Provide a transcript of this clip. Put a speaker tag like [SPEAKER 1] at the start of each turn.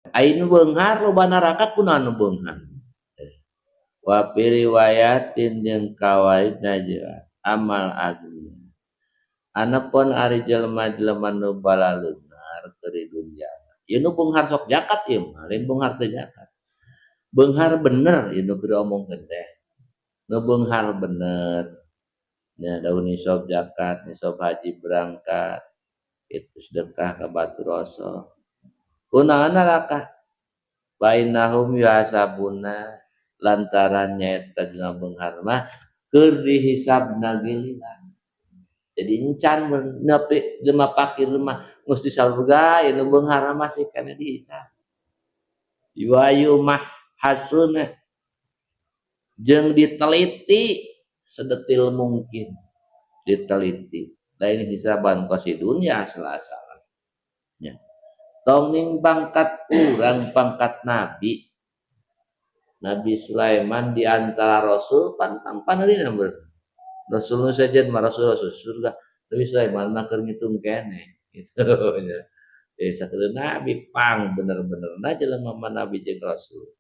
[SPEAKER 1] Ai nu beunghar loba neraka, kunaon nu beunghar? Wa fi riwayatin, jeung kawaidna jelas, ammal aghniya, anapun ari jelema-jelema nu balaleunghar keur di dunya. Ieu nu beunghar sok zakat ieu mah, lain beunghar teu zakat. Beunghar bener ieu nu keur diomongkeun teh. Nu beunghar bener nya, daun nisab zakat, nisab haji berangkat, itu sedekah ka batur osok. Kunaon neraka? Fa innahum yuhasabuna, lantaran nyaeta jelema beunghar mah keur dihisabna ge lila. Jadi encan nepi jelema fakir mah geus di surga, ieu nu beunghar masih keneh dihisab. Wa yumahhasuna, jeung diteliti sedetil mungkin, diteliti. Lain hisaban kos di dunya asal-asalan nya. Tong ning pangkat urang, pangkat nabi. Nabi Sulaiman di antara rasul pan panerina ber. Rasul nu sejen mah rasul rasul surga. Nabi Sulaiman mah keur ngitung keneh gitu nya. Eh, sakedeung nabi pang bener-benerna jelema mah nabi jeung rasul.